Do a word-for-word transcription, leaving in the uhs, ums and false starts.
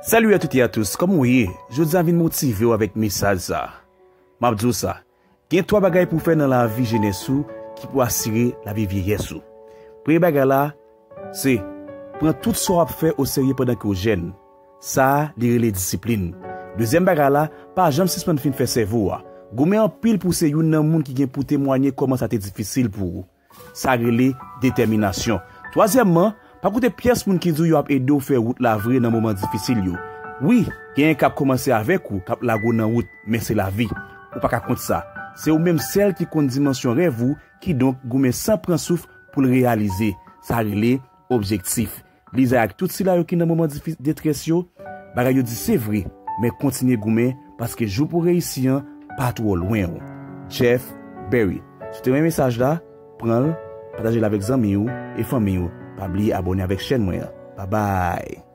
Salut à toutes et à tous, kòman w ye? Jodi a vin motive w avèk mesaj sa. M ap di w sa, gen twa bagay pou w fè nan lavi jenès ou ki pou asire lavi vyeyès ou. Premye bagay la, se pran tout sa w ap fè oserye pandan ke w jèn. Sa a, li rele disiplin. Dezyèm bagay la, pa janm sispann fin fè sèvo a. Goumen anpil pou w se youn nan moun ki gen pou temwanye kòman sa te difisil pou ou. Sa rele detèminasyon. Twazyèmman, pa koute pyès moun ki di w yo ap ede w fè wout la vre nan moman difisil yo. Wi, genyen k ap kòmanse avèk ou, k ap lage w nan wout, men se lavi. Ou pa ka kont sa. Se ou menm sèl ki konn dimansyon rèv ou, kidonk goumen san pran souf pou l reyalize. Sa rele objektif. Liza ak tout sila yo ki nan moman difi- detrès yo, bagay yo di se vre, men kontinye goumen, paske jou pou reyisi an pa twò lwen w. Jeff Berry. Si w te renmen mesaj la, pran l, pataje l avèk zanmi w e fanmi w. Pa bliye abòne avèk chèn mwen an. Babay!